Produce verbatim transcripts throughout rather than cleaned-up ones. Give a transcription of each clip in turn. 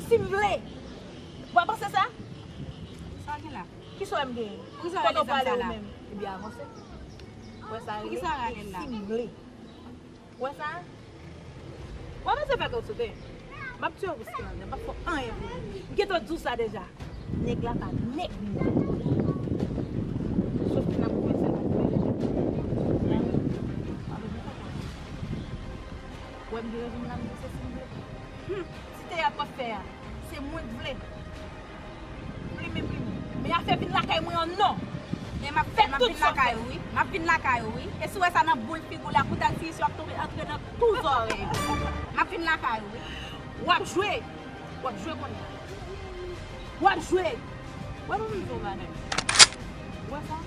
Si m vle. W ap panse sa? Sa gen la? Kisa w wè m genyen? Kote w prale ou menm? Ebyen avanse. W wè sa rele? Si m vle. W wè sa? W ap panse fè kè w sote? M ap tiye w pou skin nan, m ap fè anyen pou ou. M gentan di w sa deja. Nèg la pa nèg li. Sof ke n ap koumanse l ap koumanse. Wè m gen rezon m la m di se si m vle. Hmm, ti teyat w ap fè a, se mwen k vle. Plimen, plimen. Men afè vin lakay mwen an non. E m ap fè m ap tout vin sa w lakay fè. Ou wi. M ap vin lakay ou wi. E si w wè sa nan boul figi w la, pou w t al tiye si w ap tonbe antre nan tou zòrèy ou. M ap vin lakay ou wi. W ap jwe. W ap jwe kounye a. W ap jwe. Wè pou m di w bagay. Wè sa?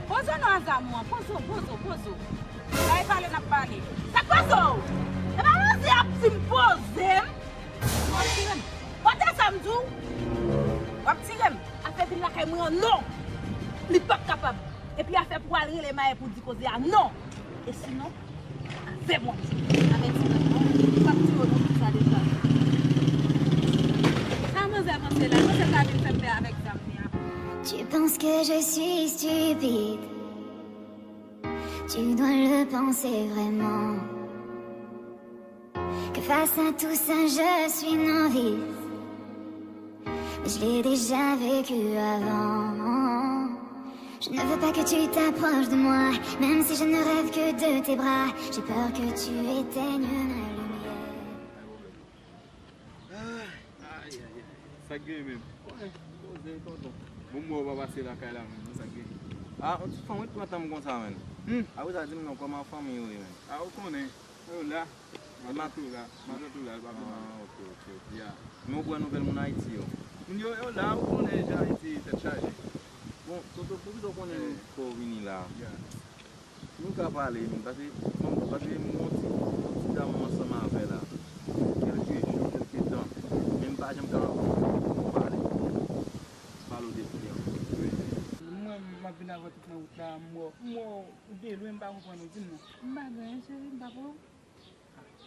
Poze w non a zamou an. Poze w, poze w, poze w. Bay pale n ap pale. Sa k poze w? E pa poze ap di m poze m. W ap tire m. Poze sa m di w. W ap tire m. Afè vin lakay mwen an non. Li p ap kapab. Epi afè pou al rele maye pou di koze a non. E sinon, avè m w ap jwe. Avètisman, bon, m p ap tire w nan tout sa deja. Sa manzè panse la, manzè ka vin fè m pè avèk zam li a. Tu penses que je suis stupide? Tu dois le penser vraiment. Que face à tout ça, je suis novice. Mais je l'ai déjà vécu avant. Je ne veux pas que tu t'approches de moi, même si je ne rêve que de tes bras. J'ai peur que tu éteignes ma lumière. Ay, ay, ay. Sa k gen menm? Poze, tonton. Bon, m wè w pa pase lakay la menm, non, sa k gen? A, yon ti fanm wi k pran tan m konsa, menn. Hmm. Apre sa, di m non, kòman fanmi yo ye, menn? A, ou konnen. Yo la. Matant ou la. Matant ou la, l pa vle mal. Ah, ok, ok, ok. Ya. Men ou pran nouvèl moun Ayiti yo? Moun yo, yo la, ou konnen jan Ayiti tèt chaje. Bon, tonton, poukisa w konnen kò w vini la? Ya. Nou ka pale, men, paske, paske m gon ti, gon ti dam ansanm avè la. Kèlke jou, kèlke tan. Men m pa janm ka rankontre l pou nou pale. Pale w de fi an. Mwen, m ap vin avè w tout nan wout la, m wè w, m wè w de lwen, m pa konprann ou, di m non. M pa gen anyen, cheri, m pa pran w.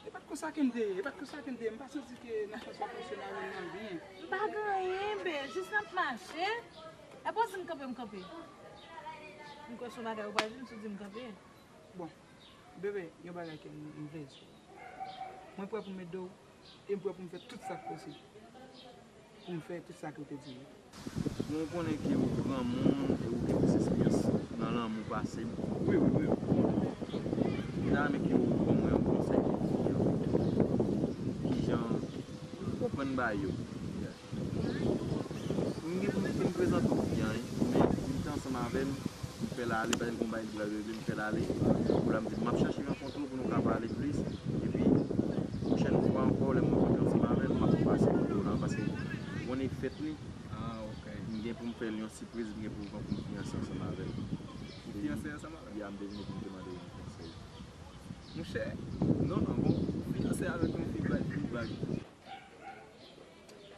E pa t konsa ke m te ye, e pa t konsa ke m te ye. M pa santi ke n ap fè sa fonksyone avè m nan byen. M pa gen anyen, bebe, jis n ap mache. Epi w di m kanpe, m kanpe. M kwè se yon bagay ou pral di m si w di m kanpe. Bon, bebe, yon bagay ke m, m vle di w. Mwen prè pou m ede w, e m prè pou m fè tout sa k posib. Pou m fè tout sa ke w te di m. Bon, ou konnen ke ou granmoun e ou gen plis esperyans nan lanmou pase m. Wi, wi, wi. M ta renmen ke ou ban mwen yon konsèy pou fi an. Kijan ou konprann bagay yo. M gen pou m fin prezante w fi an, wi. Men, li te ansanm avè m. M fè l ale, paske l gon bagay li pral regle, m fè l ale. Pou la m di, m ap chache rankontre w pou nou ka pale plis. Epi, pwochèn fwa ankò, lè m rankontre ansanm avè l, m ap pase kote w la, paske ou konnen fèt li. Ah, ok. M gen pou m fè l yon sipriz, m gen pou m rankontre fiyanse ansanm avè l. Ou fiyanse ansanm avè l? Ya, m te vini pou m te mande w yon konsèy. Monchè, non, non, bon, ou fiyanse avèk yon fi, bay fi bag.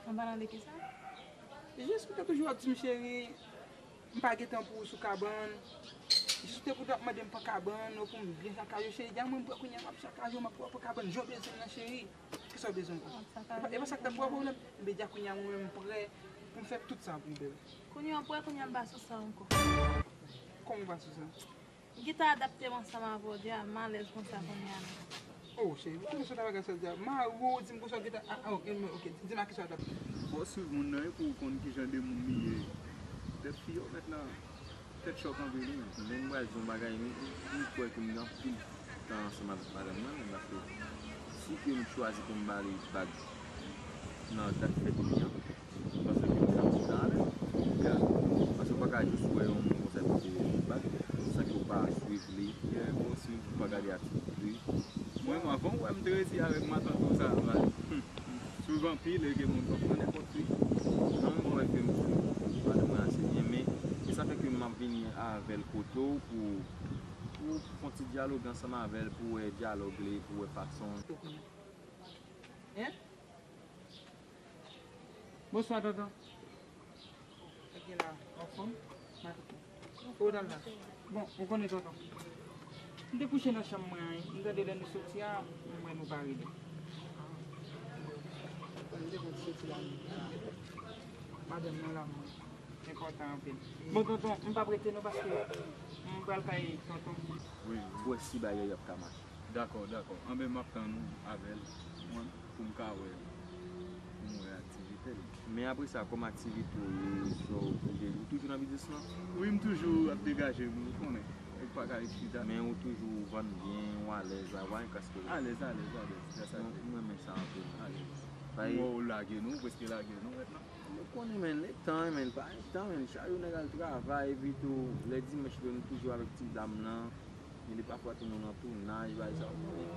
An palan de kisa? Jis ou te toujou ap di m, cheri, m pa gen tan pou ou sou kabann. Jis ou te pou t ap mande m pran kabann, ou pou m byen sakaje w, cheri. Dja mwen m prè kounye a, m ap sakaje w, m ap pran kabann jan w bezwen l lan, cheri. Kisa w bezwen ankò? E pa, e pa sa k t ap pou w pwoblèm? Ebyen, dja kounye a mwen menm m prè pou m fè tout sa pou w, bebe. Kounye a w prè, kounye a m pa sou sa ankò. Kòman w pa sou sa? M gentan adapte m ansanm avè w, dja, m alèz konsa kounye a menm. Oh, cheri, ou konnen sot a bagay sa dja. Mari w di m konsa w gentan, ah, ah, ok, ok, di m a kisa w adapte. Fò w swiv moun nan, wi, pou w konn kijan de moun li ye. Tèt fi yo mèt nan tèt chòk anpil, wi. Men m pral di w yon bagay, m, m, m kwè ke m gen anpil tan ansanm avèk madanm mwen, men paske si ke m chwazi pou m ba li bag nan dat fèt li an, paske m gen anpil tan avè l. Ya. Paske w pa ka jis wè yon moun konsa epi w ba l bag, san ke w pa swiv li, ou pa gade atitid li. Mwen, avan w wè m te resi avèk matant ou sa, m pa, hmm, swiv anpil e ke moun pa pran nenpòt fi. Non, m kwè ke m swiv madanm mwen ase byen, men e sa fè ke m ap vini avè l kote w pou, pou fè yon ti dyaloge ansanm avè l, pou wè dyalòg li, pou wè fason. Hein? Bonswa, tonton. Sa k gen la? W anfòm? Maten. Kote w t al la? Bon, ou konnen, tonton. M te kouche nan chanm mwen an, m tande lè nou soti a, m wè nou pa rele. Madanm nan la, mwen. Enpòtan anpil. Bon, tonton, m p ap rete non, paske m pral kay tonton. Wi, wi. Pou wè si bagay yo ap ka mache. Dakò, dakò. Anben, m ap tann ou avè l, mwen, pou m ka wè, pou m wè aktivite l. Men apre sa, kòm aktivite ou ye, sa w, ou toujou nan biznis lan? Wi, m toujou ap degaje m, ou konnen. Ou pa ka ret chita. Men ou toujou vann byen, ou alèz, a pa gen kas ke. Alèz, alèz, alèz. Gras a Dye. M renmen sa anpil. Alèz. Ou lage nou, ou prèske lage nou mentnan. Ou konnen, men, letan, men, pa gen tan, men, chak jou nèg al travay, epi tou, lè dimanch vre, nou toujou avèk ti dam nan. Gen de pafwa tou nou nan tounaj, bagay sa, ou konnen.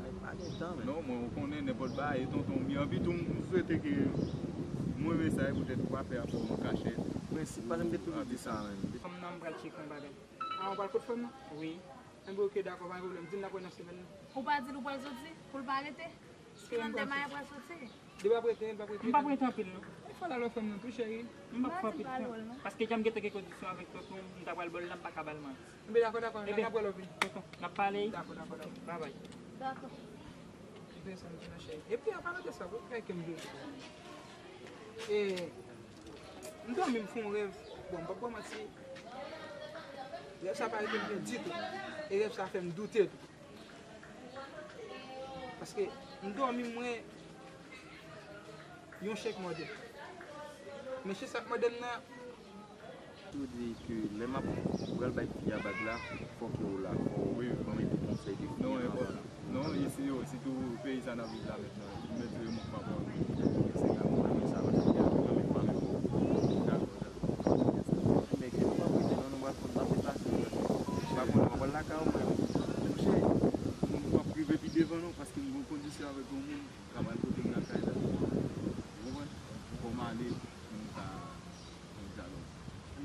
Nèg pa gen tan, men. Non, mwen, ou konnen, nenpòt bagay, tonton, m gen anvi tou, m swete ke mwen, men sa, e poutèt ou pa fè afè w an kachèt. Prensip, paske m te toujou di sa, men. Fanm nan, m pral tcheke yon bagay. A, ou pral kot fanm nan? Wi. Enben, oke, dakò, pa gen pwoblèm. Di l n ap wè nan semèn nan. Ou pa di l ou pral soti, pou l pa rete? Trannde may pral soti. Li p ap rete, li p ap rete. M p ap rete anpil, non. E fò l al wè fanm nan tou, cheri. M p ap fè anpil tan. Paske jan m gentan gen kondisyon avèk tonton, m ta pral ba l la, m pa ka ba l manti. Enben, dakò, dakò, n ap wè lòt, wi. Tonton, n ap pale. Dakò, dakò, dakò. Babay. Dakò. M te santi nan cheri. Epi, an palan de sa, pou kè ke m jodi a. E, m dòmi, m fè yon rèv. Bon, m p ap ba w manti. Rèv sa pa rete m byen ditou. E rèv sa fè m doute tou. Paske m dòmi, m wè yon chèk mande m. Men chèk sa k mande m nan. Tou di ke lè m ap pral bay fi a bag la, fòk ou la, fò w ban m de konsèy de fi a bag la. Non, e si yo, sitou peyi sa n ap viv la mentnan, m mèt di yo, mwen pa bon. Se la, mwen renmen sa, paske fi a tou renmen fanmi. Dakò, dakò. Men ke nou pa prete non, nou pral konn, n ap deplase, nou pral konn, nou pral lakay ou menm. Monchè, m p ap rive pi devan non, paske m gen yon kondisyon avèk yon moun. Ka pral pote m lakay la. Ou konprann? Fò m ale pou m ka fè dyalòg.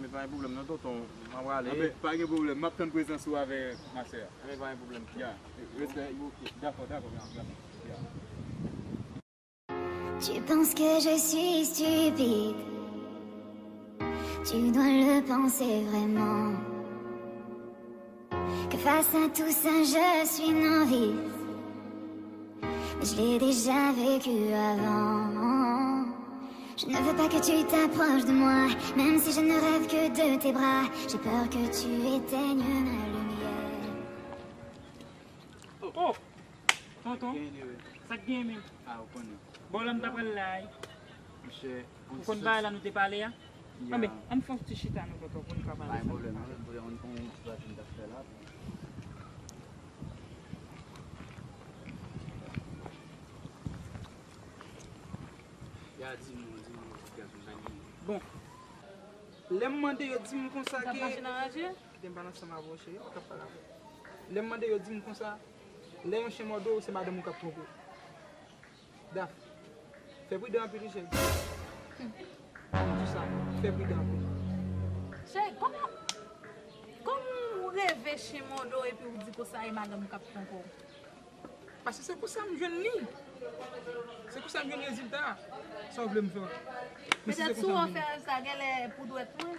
Men pa gen pwoblèm non, tonton. M ap prale. Anben, pa gen pwoblèm. M ap tann prezans ou avèk masè a. Men pa gen pwoblèm. Ya. Respè. Dakò, dakò, dakò. Ya. Tu penses que je suis stupide. Tu dois le penser vraiment. Que face à tout ça, je suis novice. Mais je l'ai déjà vécu avant. Je ne veux pas que tu t'approches de moi, même si je ne rêve que de tes bras. J'ai peur que tu éteignes la lumière. Oh! Tonton, sa k gen menm? Bon, la m ta pral la wi. Ou konn bagay la nou te pale a? Anben, ann fè yon ti chita nou tonton pou n ka pale sa nou pale. Ya di nou, di nou, ti gason, sa gen. Bon, lè m mande yo di m konsa ke. Kite m pale ansanm avè w cheri, m t ap pale avè w. Lè m mande yo di m konsa, lè yon chen mòde w, se madanm ou k ap twonpe w. Daf, fè pridan anpil wi cheri. M di sa, fè pridan anpil. Cheri, kòman, kòman ou reve chen mòde w epi w di konsa e madanm ou k ap twonpe w? Paske se konsa m jwenn li. Se konsa m jwenn rezilta a. Sa w vle m fè w? Men si se konsa m jwenn li. Petèt si w fè sa genlè pou dwèt mwen.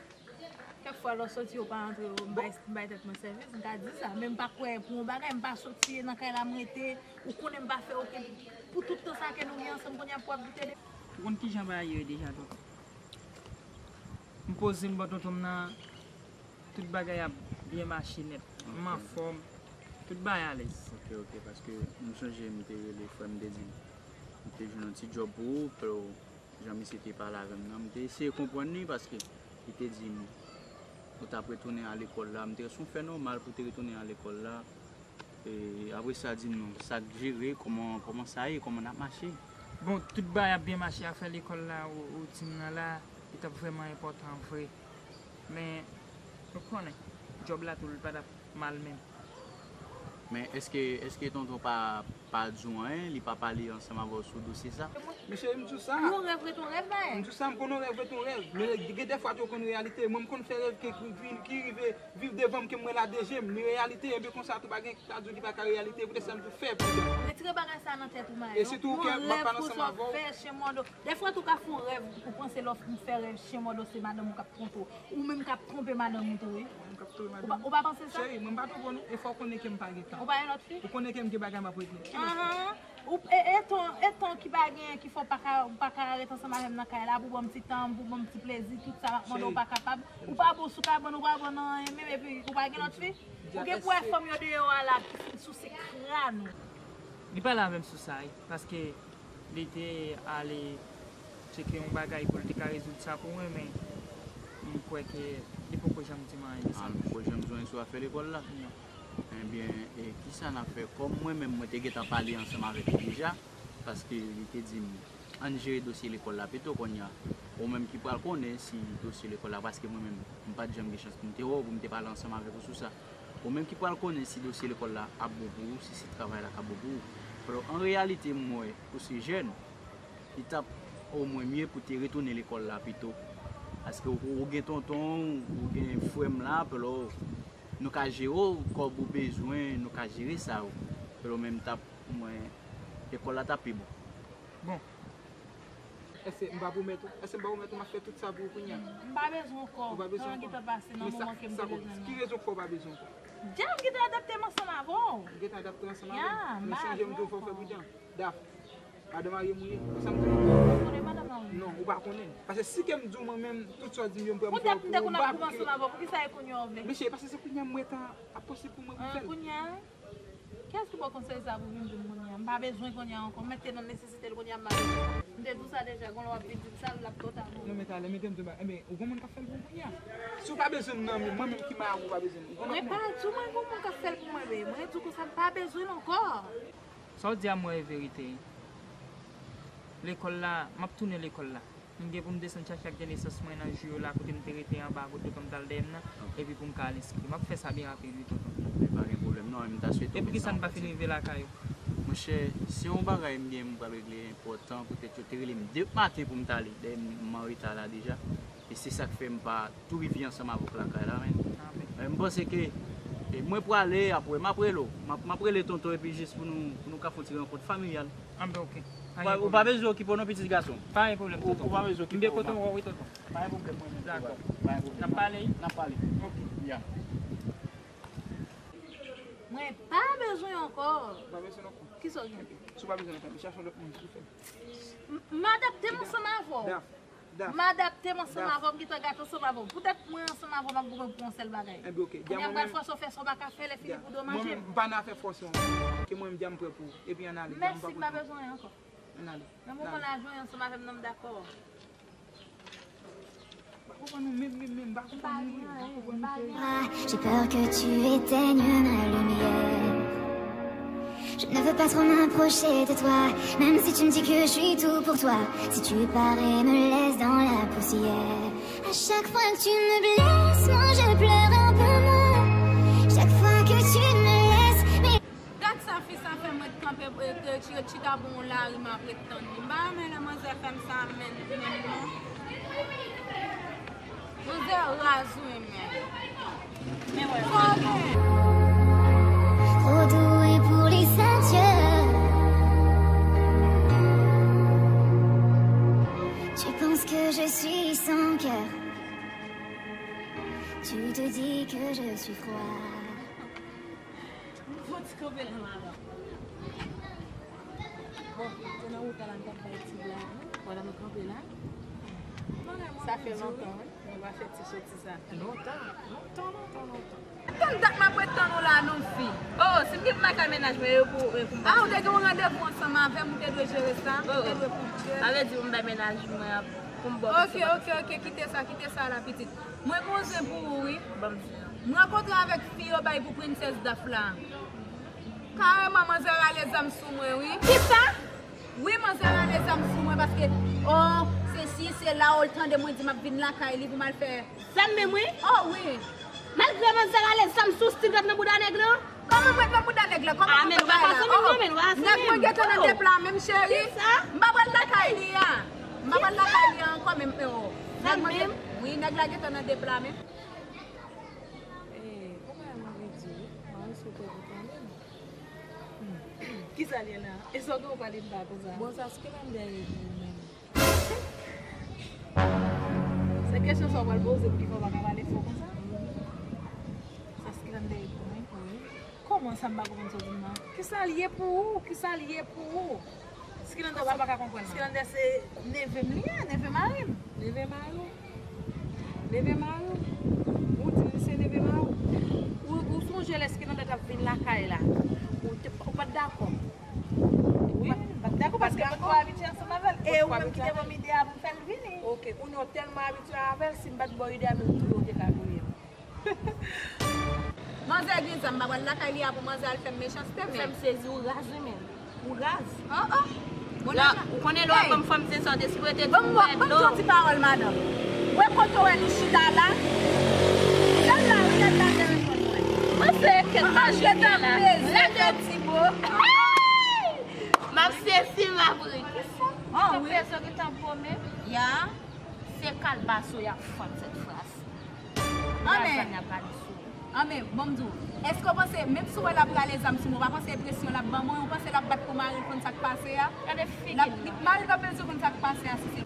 Kèk fwa lè w soti yo pa antre yo, m bay, m bay tèt mwen sèvis, m ka di sa. Men m pa kwè pou yon bagay, m pa soti nan kay la m rete, ou konnen m pa fè okenn, pou tout tan sa ke nou gen ansanm kounye a pou w ap vite de. Ou konn kijan bagay yo ye deja tonton. M poze m bò tonton m nan, tout bagay ap byen mache nèt. M anfòm, tout bagay alèz. Ok, ok, paske m sonje m te rele frè m, m te di l, m te jwenn yon ti djòb pou ou, pou jan misye te pale avè m nan, m te eseye konprann li paske li te di m ou t ap retounen a lekòl la, m te se yon fè nòmal pou w te retounen a lekòl la. E, apre sa, di m non, sa k jere, kòman, kòman sa ye, kòman n ap mache? Bon, tout bagay ap byen mache, afè lekòl la, ou, ou di m nan la, li t ap vrèman enpòtan vre. Men, ou konnen, djòb la tou, li pa t ap mal menm. Men èske, èske tonton pa, pa di w anyen, li pa pale ansanm avè w sou dosye sa? Men cheri, m di w sa. Yon rèv ret yon rèv, bae. M di w sa, m konn yon rèv ret yon rèv. Men gen dèfwa tou yo konn reyalite. Mwen, m konn fè rèv ke, ki, ki rive viv devan m, ke m wè la de je m. Li reyalite, enben konsa tou, pa gen sa di w ki pa ka reyalite. Poutèt sa, m di w fè pridan. Retire bagay sa nan tèt ou, Mayo. E sitou, ke m ap pale ansanm avè w. Fè chen mòde w. Dèfwa tou ka fè yon rèv, ou panse lè w fè rèv chen mòde w, se madanm ou k ap twonpe w. Ou menm k ap twonpe madanm ou tou wi. Ou pa, ou pa panse sa? Cheri, mwen m pa twonpe w non, e fò w konnen ke m pa gen tan. Ou pa gen lòt fi? Ou konnen ke m gen bagay m ap regle. Ki lòt fi? Ahan. Ou, e, e tan, e tan ki pa genyen, ki fè w pa ka, ou pa ka ret ansanm avè m nan kay la, pou ban m ti tan, pou ban m ti plezi, tout sa m ap mande w pa kapab. Ou pa bon sou kabann, ou pa bon nan anyen menm, epi ou pa gen lòt fi. Ou gen pou wè fanm yo deyò a la ki fin souse kràn ou. Li pale avè m sou sa, wi, paske li te ale tcheke yon bagay pou l te ka rezoud sa pou mwen, men m kwè ke li poko janm di m anyen de sa. Ah, li poko janm di w anyen sou afè lekòl la? Non. Ebyen, e kisa n ap fè? Kòm mwen menm, mwen te gentan pale ansanm avèk li deja, paske li te di m, ann jere dosye lekòl la pito kounye a. Ou menm ki pral konnen si dosye lekòl la, paske mwen menm, m pa t janm gen chans pou m te wè w, pou m te pale ansanm avèk ou sou sa. Ou menm ki pral konnen si dosye lekòl la ap bon pou ou, si, si travay la ap bon pou ou. Alò, an reyalite, m wè ou se jèn, li t ap omwen mye pou te retounen lekòl la pito. Paske ou, ou gen tonton, ou gen frè m la, alò, nou ka jere w, kòb ou bezwen, nou ka jere sa, wi. Alò, men m t ap, mwen, lekòl la t ap pi bon. Bon. Èske m pa pwomèt ou? Èske m pa pwomèt ou m ap fè tout sa pou ou kounye a? M pa bezwen w ankò. Ou pa bezwen ankò? Tan an gentan pase nan moman ke m te bezwen l lan. Ki rezon k fè w pa bezwen ankò? Dja, m gentan adapte m ansanm avè w. Ou gentan adapte w ansanm avè m? Ya, m pa bezwen ankò. Men sonje m di w fò w fè pridan. Daf, madan marye m ou ye. Ou sa m di w? Ou konnen madan marye m? Non, ou pa konnen. Paske si ke m di w mwen menm, tout sa w di m yo m prè pou fè pou ou, m pa vle. Poutèt m te konn ap viv ansanm avè w, poukisa e kounye a w vle? Mesye, paske se kounye a m wè tan ap posib pou mwen pou m fè l. Kiyès ki ba w konsèy sa pou vin di m kounye a? M pa bezwen kounye a ankò. M mèt te nan nesesite l kounye a, m pa bezwen. M te di w sa deja, gon lè w ap vin di m sa, l ap twò ta pou ou. Non, men talè, mete m tou ba. Enben, ou gon moun k ap fè l pou mwen kounye a? Si w pa bezwen m nan, men mwen menm ki mari w pa bezwen m. Ou konprann mwen? Mwen pa di w mwen gon moun k ap fè l pou mwen, men mwen di w konsa m pa bezwen l ankò. Sa w di a m wè e verite. Lekòl la, m ap tounen lekòl la. M gen pou m desann chache ak de nesans mwen nan jou yo la kote m te rete anba kote tonton m t al dèyè m nan, epi pou m ka al enskri. M ap fè sa byen rapid wi tonton. Men pa gen pwoblèm non, men m ta swete w gen sa yon pati. E poukisa n pa fin rive lakay ou? Monchè, se yon bagay m gen m pral regle enpòtan, poutèt yo te rele m depi maten pou m t ale, dayè m an reta la deja. E se sa k fè m pa tou rive ansanm avè w lakay la, men. Ah, men. Men m panse ke, e, mwen prale, apre m ap rele w. M ap, m ap rele tonton epi jis pou nou, pou nou ka fè yon ti rankont familyal. Ah, ben, ok. Ou pa, ou pa bezwen okipe w non, pitit gason. Pa gen pwoblèm, tonton. Ou pa bezwen okipe w. M byen kontan wè w wi, tonton. Pa gen pwoblèm, mwen menm. Dakò. Pa gen pwoblèm. N ap pale wi? N ap pale. Ok. Ya. Mwen pa bezwen ankò. Ou pa bezwen ankò? Kisa w gen? Si w pa bezwen ankò, chache yon lòt moun pou fè. M, m adapte m ansanm avè w. Daf. Daf. M adapte m ansanm avè w, m gentan gate ansanm avè w. Poutèt mwen ansanm avè w, m ap goumen pou yon sèl bagay. Enben, ok. Kounye a m pral fòse w fè sa w pa ka fè, lè fini pou w domaje m. Mwen menm, m pa nan afè fòse w. Ke mwen menm, dja m prè pou ou. Epi ann ale, dja m pa kote w. Mèsi, m pa bezwen anyen ankò. Ann ale. Nan moman la, jwenn ansanm avè m nan, m dakò. M pa konprann ou menm, menm, menm, m pa konprann ou menm, m pa konprann ou menm. Ah, j'ai peur que tu éteignes ma lumière. Je ne veux pas trop m'approcher de toi, même si tu me dis que je suis tout pour toi. Si tu pars et me laisses dans la poussière. À chaque fois que tu me blesses, moi je pleure un peu moins. Chaque fois que tu me laisses, mais Gad sa fi sa fè m ret kanpe, e, e, ti ret chita bò yon lari m ap ret tann li. M pa renmen lè manzè fè m sa menm, menm non. Manzè raz wi men. Men wè. Trop doux et pour les saints dieux. Tu penses que je suis sans cœur. Tu te dis que je suis froid. Bon, ti kanpe la, madan. Bon, se nan wout la, la, m t ap bay ti blag, wi. Pandan nou kanpe la. Sa fè lontan, wi. Nou pa fè ti soti sa. Lontan, lontan, lontan, lontan. Tann dat m ap ret tann ou la, non, fi. Oh, si m gen pou m al kay mennaj mwen, e pou, e pou m pase. Ah, ou te gen yon randevou ansanm avè m, ou te dwe jere sa, ou te dwe pou m jere. Sa vle di pou m bay mennaj mwen ap, pou m ba w. Ok, ok, ok, kite sa, kite sa la, pitit. Mwen gen yon zen pou ou, wi. Ban m zen an. M rankontre avèk fi yo bay pou prensès Daf la. Kareman, manzè rale zam sou mwen, wi. Kisa? Wi, manzè rale zam sou mwen paske, oh, se si, se la, oh, l tande mwen di m ap vin lakay li pou m al fè. Zam menm, wi? Oh, wi. Malgre manzè rale zam sou w, still ret nan bouda nèg lan? Kòman m ret nan bouda nèg lan? Kòman m ret nan bouda nèg lan? Oh, nèg mwen gentan nan de pla menm, cheri. Kisa? M pa pral lakay li a. M pa pral lakay li a ankò menm, oh. Nèg mwen gen-, wi, nèg la gentan nan de pla menm. Eh, kòman mwen vle di, wi? Mwen sou tèt ou tande m. Kisa l ye la? E sa w gen w pale m pa konsa? Bon, sa skilande ye pou ou menm? Se kesyon sa w pral poze m ki fè w pa ka pale fò konsa? Sa skilande ye pou mwen? Wi. Kòman sa m pa konprann sa w di m nan? Kisa l ye pou ou? Kisa l ye pou ou? Skilande pa ka konprann. Skilande se neve m li ye, neve mari m. Neve mari w? Neve mari w? Ou di m se neve mari w? Ou, ou sonje lè Skilande t ap vin lakay la? Ou te, ou pa t dakò? Wi, m pa t dakò paske mwen twò abitye ansanm avè l. E ou menm ki te ban m ide a pou m fè l vini. Ok, kounye a w tèlman abitye avè l, si m pa t ba w ide a, menm tou ou te ka touye m. Manzè gen zam, m pa pral lakay li a pou manzè al fè m mechanste, men. Fè m sezi, ou raz wi menm. Ou raz. Oh, oh. Bon, la, ou konnen lè w ap ban m fanm se sa w te sipoze te di m wè dlo. Ban m di yon ti pawòl, madanm. Wè kote w wè nou chita la? Gad la, gad la, telefòn mwen. Mwen se kèt pa jwenn la. Lage yon ti bo. M ap sezi, m ap ri. Kisa? Ah, wi. Pèsonn ki tanpone. Ya. Se kalbaso y ap fann sèt fraz. Anmen. Anmen, bon m di w, èske w panse, menm si w wè l ap rale zam sou mwen, w pa panse e presyon l ap ban mwen, ou panse l ap bat pou mari l konn sa k pase a? Gade figi l. L ap, li mal, l pa bezwen konn sa k pase a, si se.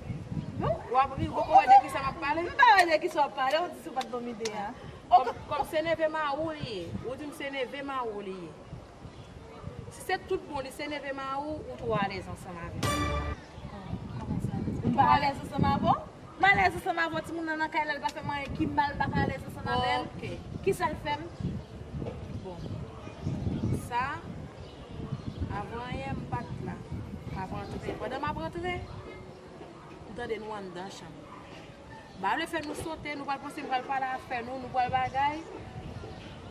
W ap ri, ou poko wè de kisa m ap pale? M pa wè de kisa w ap pale, ou di si w pa t ban m ide a. Kòm, kòm se neve mari w li ye, ou di m se neve mari w li ye. Si se tout bon li se neve mari w, ou twò alèz ansanm avè l. Ou pa alèz ansanm avè w? M alèz ansanm avè w, timoun nan nan kay la, li pa fè m anyen ki mal, m pa ka alèz ansanm avè l. Ok. Kisa l fè m? Bon. Sa, avan yè, m pa t la. M ap rantre. Pandan m ap rantre, m tande nou anndan chanm. M pa vle fè nou sote, nou pral panse m pral pale afè nou, nou pral bagay.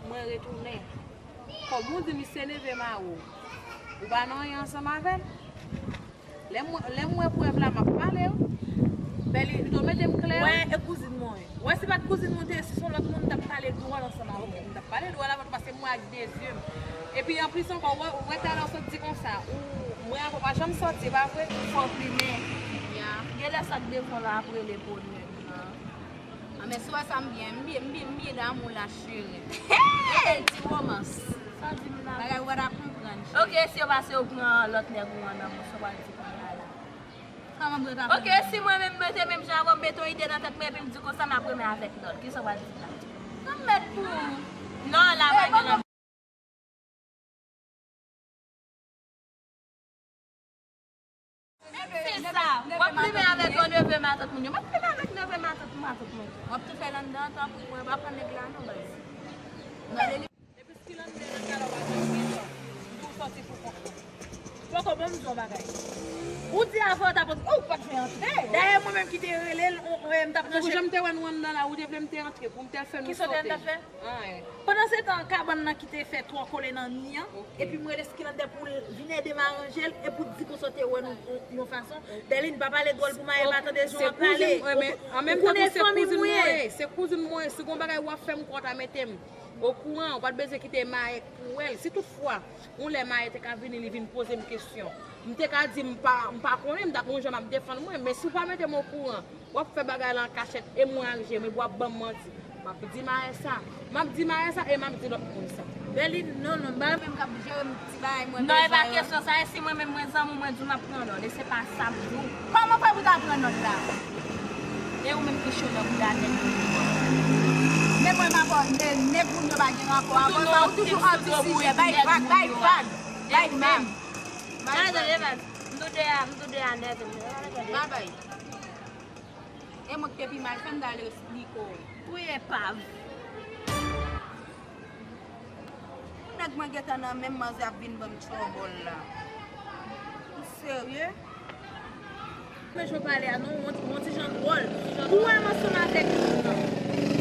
Mwen retounen. Kòm ou di m se neve mari w, ou pa nan anyen ansanm avè l. Lè m, lè m wè prèv la, m ap pale w. Bèli, pito mete m klè. Wè, e kouzin mwen. Wè, si pa t kouzin mwen te ye, si se yon lòt moun, m t ap pale dwòl ansanm avè w. M t ap pale dwòl avè w paske m wè ak de zye m. Epi anplis ankò, wè, wè talè w sot di konsa, ou, mwen avè w pa janm sòti, e pa vre? Fò plimen. Ya. Genlè sa k devan la ap rele ponyèt lan. Ah, men si w wè sa, m byen, m byen, m byen, m byen damou la, cheri. Hey! Ti romans. Sa w di m la? Bagay ou pa ta konprann, cheri. Ok, si yo pase yo pran lòt nèg ou an nan mwen, sa w pral di kounye a la? Kòman m pral ta pran? Ok, si mwen menm mete menm jan avè w, m mete yon ide nan tèt mwen epi m di konsa m ap renmen avèk lòt, kisa w pral di la? Sa m mèt pou ou? Non, la pa gen lòt. Se sa. W ap plimen avèk yon neve matant moun yo. M ap plimen avèk neve matant, matant mwen tou. W ap tou fè l anndan, tanpri, mwen pa pran nèg la non, baz. Depi Skilande nan kay la, w pa janm gen tan. M di w sòti pou kont ou. Poko ban m di yon bagay. Ou di avè w t ap rantre, ou pa t vle antre. Dayè, mwen menm ki te rele l, m t ap nan. Pou jan m te wè nou anndan la, ou te vle m te antre, pou m te fè nou sote. Kisa w te fè? Anyen. Pandan se tan, kabann nan ki te fè twò kole nan mi an, epi m rele Skilande pou l vin ede m aranje l, e pou di konsa w te wè nou yon fason. Bèlin, pa pale dwòl pou maye m pa tande jan w ap pale. Ou konnen fanmi m ou ye. Se kouzin mwen ye. Si gon bagay w ap fè m, kwè w ta mete m okouran, ou pa t bezwen kite Maek pou wè l. Si toutfwa yon lè Maek te ka vini, li vin poze m kesyon, m te ka di m pa, m pa konnen, m t ap yon jan m ap defann mwen, men si w pa mete m okouran, w ap fè bagay la an kachèt, e mwen ak je m, epi w ap ban m manti. M ap di Maek sa, m ap di Maek sa, e m ap di lòt moun sa. Bèlin, non, non, m pa renmen m k ap jere m ti bagay mwen bezwen yo. Non, e pa kesyon sa, e si mwen menm mwen zanmi w, mwen di w m ap pran lòt, e se pa sa m di w. Kòman w fè pou w ta pran lòt la? E ou menm ki cho nan bouda nèg moun yo. Men mwen m ap, nèg moun yo pa gen rapò avè w, sa ou toujou anti sijè, bay vag, bay vag, bay vag. Gade, Evans, m tou de a, m tou de a nève m. Babay. E mwen ki te pi mal, fè m t al esplike w. Wi, epav. Nèg mwen gentan nan men m, manzè ap vin ban m trouble la. Ou serye? Men jan w pale a non, yon, yon ti jan dwòl. Ou wè m ansanm avèk moun nan.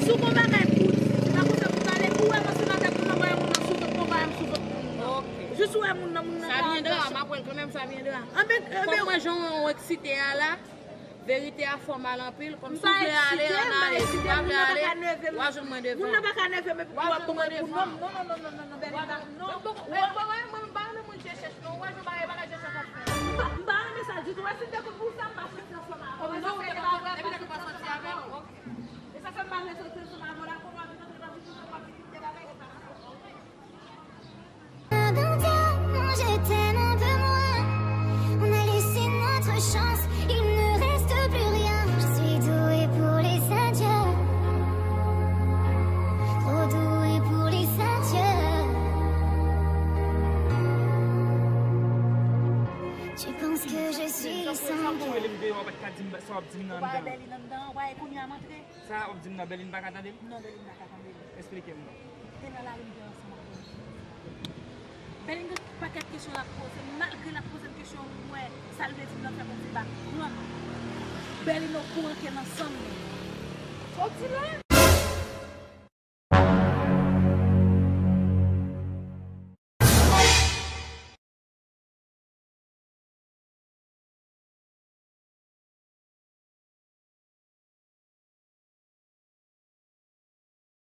Si w gon bagay pou w di, se pa konsa pou w pale. Ou wè m ansanm avèk moun nan, w wè moun nan sou zòt mwen, w wè m sou zòt moun nan. Ok. Jis ou wè moun nan, moun nan pa antre. Sa viendra, m ap wè l kanmenm, sa viendra. Anben, anben. Fòk mwen jan w eksite a la. Verite a fè w mal anpil, kòm si w vle ale, ann ale, si w pa vle ale, w a jwenn mwen devan. Moun nan pa ka nève m epi w ap pran mwen pou nonm. Non, non, non, non, non, non, Bèlin, pa, non. Mwen, mwen, mwen, mwen pa renmen moun je chèch, non. Ou wè jan bagay, bagay je chèch ap fè. M pa, m pa renmen sa ditou. Wè si m te konn pou sa, m pa soti ansanm avè w. E sa fè m pa vle, m pa vle soti ansanm avè w. E sa fè m pa vle soti ansanm avè w la, kòman w ap vin antre nan vi m, kòman w ap vin kite bagay sa. Pardon, dis-moi, je t'aime un peu moins. On a laissé notre chance, il ne reste plus rien. Je suis douée pour les adieux. Trop douée pour les adieux. M deyò, ou pa t ka di m sa w ap di m nan anndan. Ou pa wè Bèlin anndan an, ou pa wè kounye a m antre? Sa w ap di m nan, Bèlin pa ka tande m? Non, Bèlin pa ka tande m. Eksplike m non. Te nan lari m te ansanm ak Bèlin. Bèlin gen pakèt kesyon l ap poze m, malgre l ap poze m kesyon, m wè sa l vle di m nan fè kòmsi l pa konprann. Bèlin okouran ke n ansanm. Sa w di la?